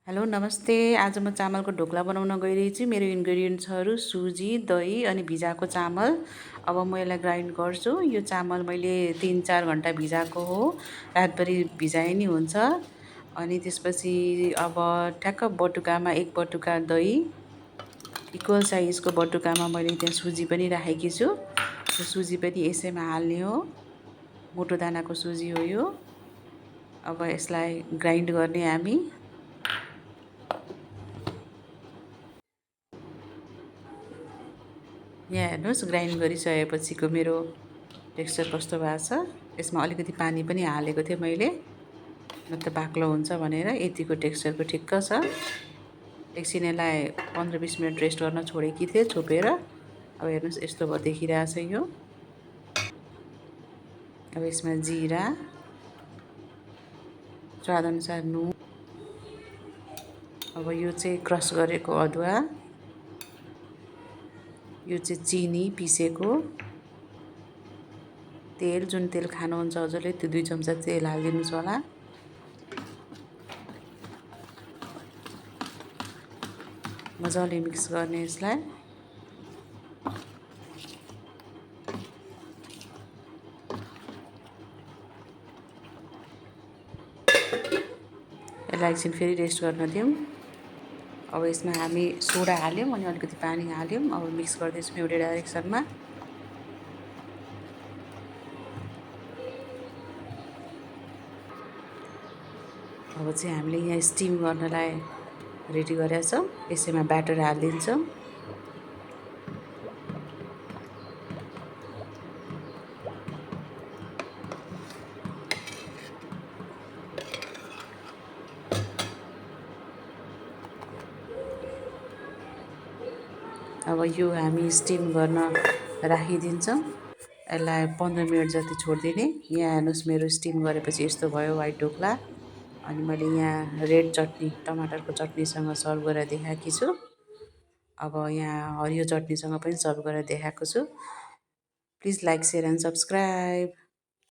Hello नमस्ते। आज म चामलको ढोक्ला बनाउन गइरहेछु। मेरो इन्ग्रेडियन्ट्सहरू सुजी, दही अनि भिजाएको चामल। अब म यसलाई ग्राइन्ड गर्छु। यो चामल मैले 3-4 घन्टा भिजाएको हो। रातभरि भिजाए नि हुन्छ। अनि त्यसपछि अब ठ्याक्क बटुकामा 1 बटुका दही, इक्वल साइजको बटुकामा मैले त्यहाँ सुजी पनि राखेकी छु। त्यो सुजी पनि यसैमा हाल्ने हो। मोटो दानाको सुजी हो यो। अब यसलाई ग्राइन्ड गर्ने हामी। यहाँ हेर्नुहोस्, ग्राइन्ड गरिसकेपछिको मेरो टेक्सचर कस्तो भएको छ। यसमा अलिकति पानी पनि हालेको थिएँ मैले, नत्र बाक्लो हुन्छ भनेर। यतिको टेक्सचरको ठिक्क छ। एकछिन यसलाई 15-20 मिनट रेस्ट गर्न छोडेकी थिएँ छोपेर। अब हेर्नुहोस्, यस्तो भयो देखिरहेछ यो। अब यसमा जिरा, स्वादअनुसार नुन, अब यो चाहिँ क्रस गरेको अदुवा, यो चाहिँ चिनी पिसेको, तेल, जुन तेल खानुहुन्छ हजुरले त्यो 2 चम्चा तेल हालिदिनुहोस् होला। मजाले मिक्स गर्ने यसलाई। यसलाई एकछिन फेरि रेस्ट गर्न दिउँ। अब यसमा हामी सोडा हाल्यौँ अनि अलिकति पानी हाल्यौँ। अब मिक्स गर्दैछौँ एउटै डाइरेक्सनमा। अब चाहिँ हामीले यहाँ स्टिम गर्नलाई रेडी गरेका छौँ। यसैमा ब्याटर हालिदिन्छौँ। अब यो हामी स्टिम गर्न राखिदिन्छौँ। यसलाई 15 मिनट जति छोडिदिने। यहाँ हेर्नुहोस्, मेरो स्टिम गरेपछि यस्तो भयो व्हाइट ढोक्ला। अनि मैले यहाँ रेड चटनी, टमाटरको चटनीसँग सर्भ गरेर देखाएकी छु। अब यहाँ हरियो चटनीसँग पनि सर्भ गरेर देखाएको छु। Please like, share and subscribe.